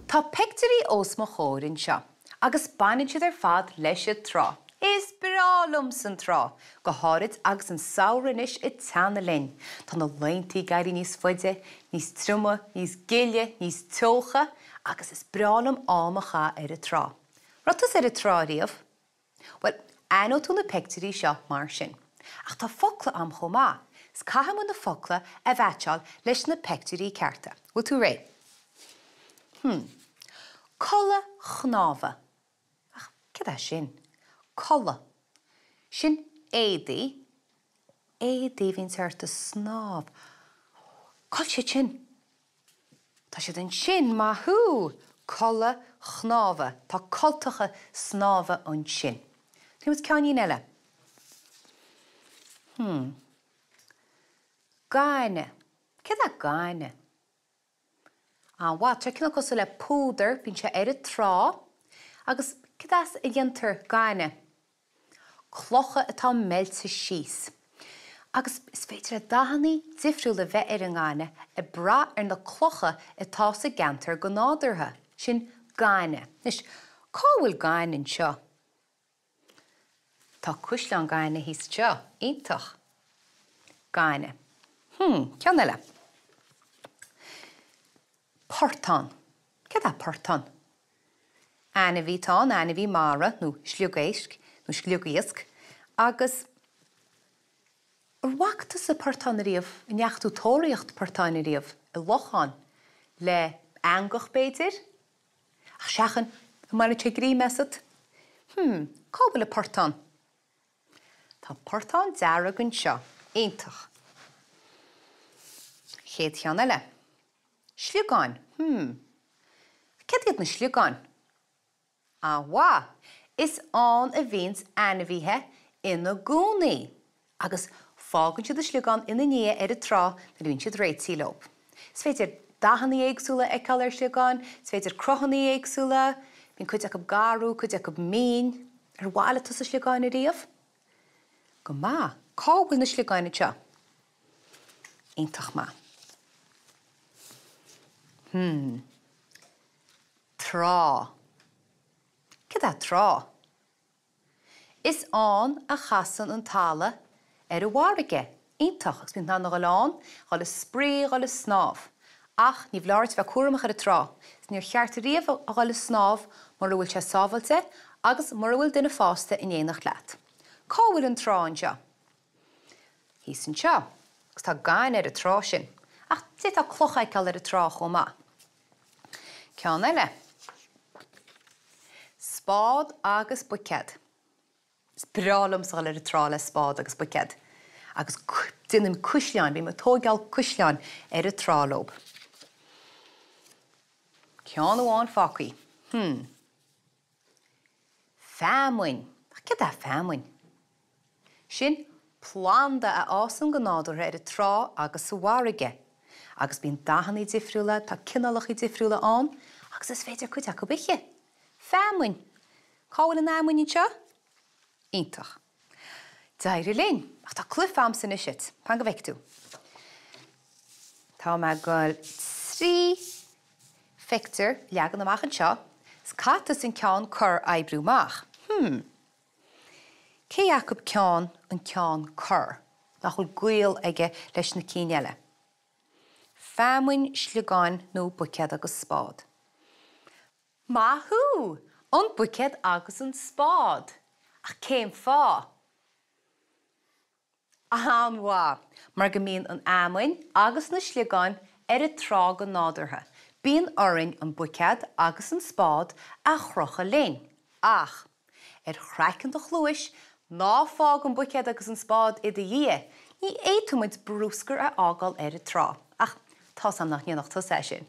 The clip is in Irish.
Tá pictiúirí os mo chomhair anseo agus baineann siad ar fad leis an trá. Is breá liomsa an trá, go háirid agus an samhradh anois ag teannadh linn. Tá na laethanta ag éirí níos faide, níos trioma, níos gile, níos teocha agus is breá liom am a chaitheamh ar an trá. Raibh tusa ar an trá riamh? Bhuel, aithneoidh tú na pictiúirí seo mar sin. Ach tá focla a'm chomh maith, 's caithfidh muid na focla a mheaitseáil leis na pictiúirí cearta. Bhfuil tú réidh? Hmm. Culaith shnámha. Ach céard é sin? Culaith. Sin éadaí. Éadaí a bhíonns ort ag snámh. Cá bhfuil siad sin? Tá siad ansin, maith thú! Culaith shnámha, tá cultacha snámha ansin. Déanfaidh muid ceainnín eile. Hmm. Gainne. Céard é gainne? An-mhaith. Tá sé cineál cosúil le púdar, bíonn sé ar an trá. Agus céard as a dhéantar gainne? clocha atá meilte síos. Agus is féidir le dathanna difriúla bheith ar an ngainne ag brath ar na clocha atá sa gceantar go nádúrtha. Sin gainne. Anois, cá bhfuil gainne anseo? Tá cuisleán gainne thíos anseo. Iontach. Gainne. Hmm, ceann eile. Portán. Céard é portán? Ainmhí atá ann, ainmhí mara nó sliogéisc nó sliogiasc. Agus ar bhfaca tusa portán ariamh? An ndeachaigh tú tóraíocht portáin ariamh? I lochán? Le eangach b'fhéidir? Ach seachain, an mbainfeadh sé greim asat? Hmm, cá bhfuil an portán? Tá portán dearg anseo. Iontach. Chéad cheann eile. Sliogáin. Hmm. Céard iad na sliogáin? An-mhaith. Is ann a bhíonns ainmhithe ina gcónaí agus fágann siad a sliogán ina ndiaidh ar an trá nuair a bhíonn siad réitithe leo. Is féidir dathanna éagsúla a fheiceáil ar shliogáin, is féidir cruthanna éagsúla, bíonn cuid acu garbh, cuid acu mín. Ar bhailigh tusa sliogáin ariamh? Go maith. Cá bhfuil na sliogáin anseo? Iontach maith. Hmm. Trá. Céard é trá? Is ann a chasann an talamh ar an bhfarraige. Iontach! Agus bíonn tú in ann a dhul ann, dhul ag spraoi, dhul ag snámh. Ach ní foláir duit bheith cúramach ar an trá. Is níor cheart riamh a dhul ag snámh mura bhfuil sé sábháilte agus mura bhfuil duine fásta in éineacht leat. Cá bhfuil an trá anseo? Thíos anseo. Agus tá gaineamh ar an trá sin. Ach d'fhéadfá clocha a fheiceáil ar an trá chomh maith. Ceann eile. Spád agus buicéad. Is breá liomsa dhul ar an trá le spád agus buicéad. Agus déanaim cuisleáin, bím ag tóigeáil cuisleáin ar an trá leob. Ceann amháin fágtha. Hmm. Feamainn. Ach céard é feamainn? Sin planda a fhásann go nádúrtha ar an trá agus sa bhfarraige. Agus bíonn dathanna difriúla, tá cineálacha difriúla ann agus is féidir cuid acu a ithe. Feamainn! Cá bhfuil an fheamainn anseo? Iontach. D'éirigh linn! Ach tá cluiche a'msa anois duit. Fan go bhfeicfidh tú. Tá mé ag goil 3 phictiúr a leagan amach anseo 's caithfidh tusa an ceann corr a oibriú amach. Hmm. Cé acu ceann an ceann corr nach bhfuil gaol aige leis na cinn eile? Feamainn, sliogáin nó buicéad agus spád? Maith thú! An buicéad agus an spád! Ach cén fáth? An-mhaith! Mar go mbíonn an fheamainn agus na sliogáin ar an trá go nádúrtha, bíonn orainn an buicéad agus an spád a chrochadh linn. Ach, ar chraiceann do chluais, ná fág an buicéad agus an spád i do dhiaidh, ní fhéadfaidh muid bruscar a fhágáil ar an trá. Ach, tá's a'm nach ndéanfadh tusa é sin.